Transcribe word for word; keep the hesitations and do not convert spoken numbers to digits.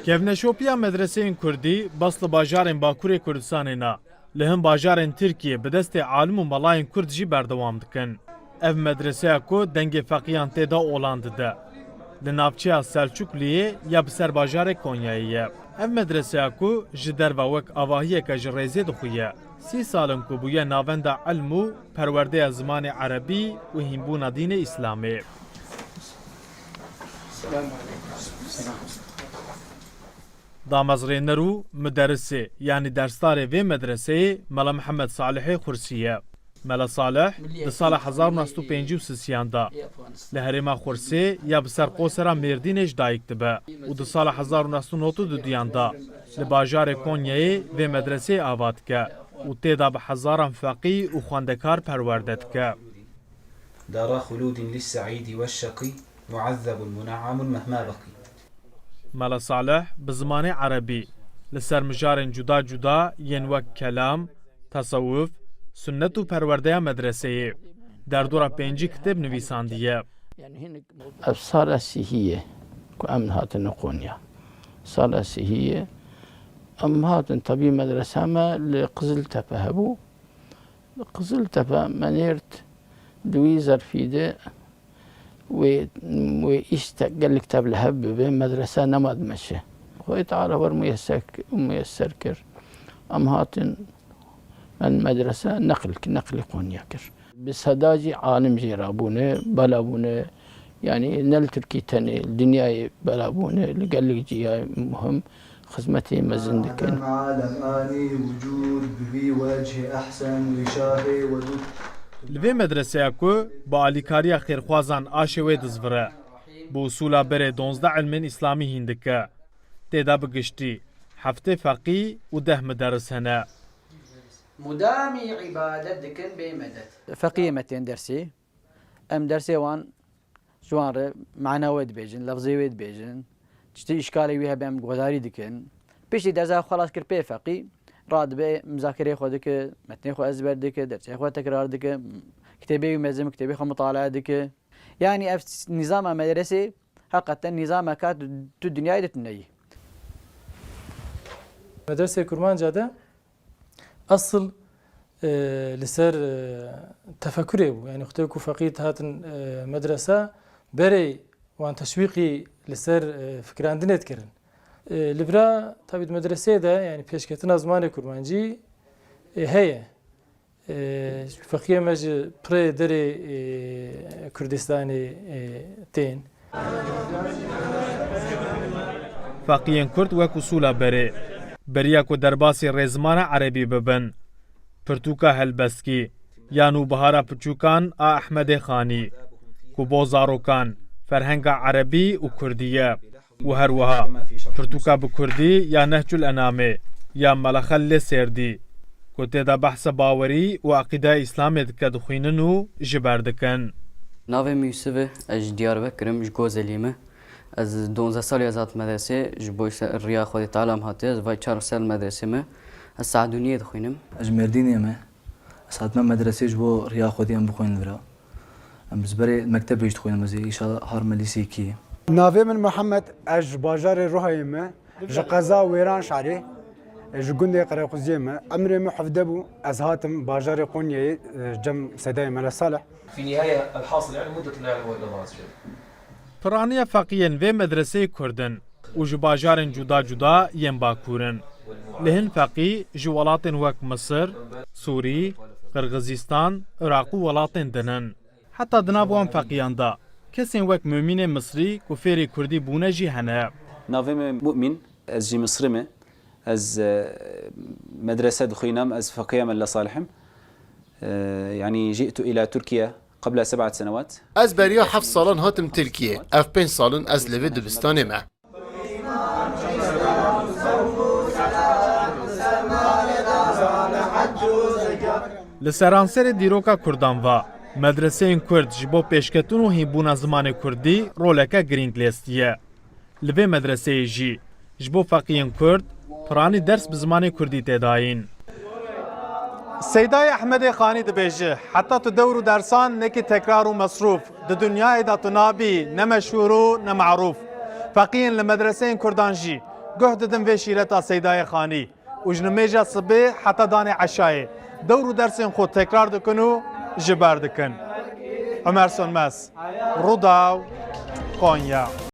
Kevneşopiya medreseyên kurdî bes li bajarên Bakurê Kurdistanê ne, li hin bajarên Tirkiyê bi destê alim û melayên kurd jî berdewam dikin. Ev medreseya ku dengê feqiyan tê de olan dide, li navçeya Selçukliyê ya bi ser bajarê Konyayê ye. Ev medreseya ku ji derve wek avahiyeke ji rêzê dixuye, sî sal in ku bûye navenda ilm û perwerdeya zimanê erebî û hînbûna dînê Îslamê. Damezrêner û miderisê, yanî dersdarê vê medreseyê Mela Mihemed Salihê Xursî ye. Mela Salih di sala hezar û neh sed û pêncî û sisiyan de li herêma Xursê ya bi ser qosera Mêrdînê ji dayik dibe û di sala hezar û neh sed û nod û duduyan de li bajarê Konyayê vê medreseyê ava dike û tê de bi hezaran feqî û xwendekar perwerde dike. دار خلود للسعيد والشقي، معذب منعم مهما بقي. Mela Salih bi zimanê erebî li ser mijarên cuda cuda yên wek kelam, tesewuf, sunnet û perwerdeya medreseyê derdora pêncî kitêb nivîsandiye. Ev sala sihî ye ku em hatine Konya. Sala sihî ye. Em hatin, tebî medresa me li Qiziltepe hebû. Li Qiziltepe me nêrt di wî zerfî de wê, wê îşte gelek tev li hev bibe, medrese nema dimeşe. Xwedê Teala wer muyeser, muyeser kir. Em hatin, me medrese neqil, neqlî Konya kir. Bi seda jî alim jê rabûne, bela bûne. Yanî ne li Tirkî tenê, li dinyayê bela bûne, li gelek cihayê muhim xizmetê mezin dikin. Alem, alem anî wicûd bi wî wechê ehsen wî şahê wedûd. Li vê medreseya ku bi alîkariya xêrxwazan aşê wê dizvire, bi usûla berê donzdeh ilmên îslamî hîn dike. Tê de bi giştî heftê feqî û deh mideris hene. Mudamî îbadet dikin bê medet. Feqiyê me tên dersê. Em dersê wan ji wan re mana wê dibêjin, lefzê wê dibêjin. Tiştî îşkalê wî hebe em guhdarî dikin. Piştî dersa xwe xelas kir pê feqî, radibe muzakereyê xwe dike, metnê xwe ezber dike, dersê xwe tekrar dike, kitêbê wî mezin, kitêbê xwe mutalaa dike. Yanî ev nîzama medresê heqeten nîzameka tu, tu dinyayê de tuneyî. Medresê Kurmanca de Esil, e, li ser, e, tefekurê bû. Yanî xwedê ku feqî hatin, e, medresa, berê wan teşwîqî li ser, e, fikirandinê dikirin. E, li vira tabî di medreseyê de, yanî pêşketina zimanê kurmancî, e, heye. E, feqiyê me ji pirê derê, e, Kurdistanê, e, tên. Feqiyên Kurd wek usûla berê beriya ku derbasî rêzimana erebî bibin, pirtûka Helbestkî ya Nûbihara Piçûkan a Ehmedê Xanî, ku bo zarokan ferhenga erebî û kurdî ye, û her wiha pirtûka bi kurdî ya Nehcul Enamê ya Mela Xelîlê Sêrdî, ku tê de behsa bawerî û eqîdeya Îslamê dike, dixwînin û ji ber dikin. Navê min Yusuf e, ez ji Diyarbekir im, ji Gozelî me. Ez duwazdeh salî ez hatim medresê, ji bo îşte riya Xwedê Teala em hatiye, ez vay çar sal medresê me. Ez Seadûniyê dixwînim. Ez ji Mêrdînê me. Ez hatime medresê ji bo riya Xwedê em bixwînin vira. Em bi berê mektebê jî dixwînim, ez ê îşallah harime lîseyekî. Navê min Mihemed, ez ji bajarê Ruhayê me, ji qeza Wêranşarê, ji gundê Qerequziyê me. Emrê min hevdeh bû, ez hatim bajarê Qonyayê, cem Seydayê Mele Salih. في النهاية الحاصل يعني مدة لا يعلم إلا الله عز وجل. Piraniya feqiyên vê medreseyê Kurd in û ji bajarên cuda cuda yên Bakur in. Li hin feqî ji welatên wek Misir, Sûrî, Qirgizîstan, Iraq û welatên din in. Heta di nav wan feqiyan de kesên wek Mumînê Misrî ku fêrî Kurdî bûne jî hene. Navê min Mu'mîn, ez ji Misrî me. Ez, e, medrese dixwînim, ez feqiyê Mele Salih im. E, yanî جئت إلى تركيا قبل سبعة سنوات. Ez beriya heft salan hatim Tirkiyê. Ev pênc sal in ez li vê dibistanê me. Li seranserê dîroka Kurdan ve, medreseyên Kurd ji bo pêşketin û hînbûna zimanê Kurdî roleke girîng lêstiye. Li vê medreseyê jî ji bo feqiyên Kurd piranî ders bi zimanê Kurdî tê dayîn. Seydayê Ehmedê Xanî dibêje, heta tu dewr û dersan nekî tekrar û mesrûf, di dinyayê de tu nabî ne meşhûr û ne merûf. Feqiyên li medreseyên Kurdan jî Guh didin vê şîreta Seydayê Xanî û ji nimêja sibê heta danê eşayê dewr û dersên xwe tekrar dikin û ji ber dikin. Ömer Sönmez, Rûdaw, Konya.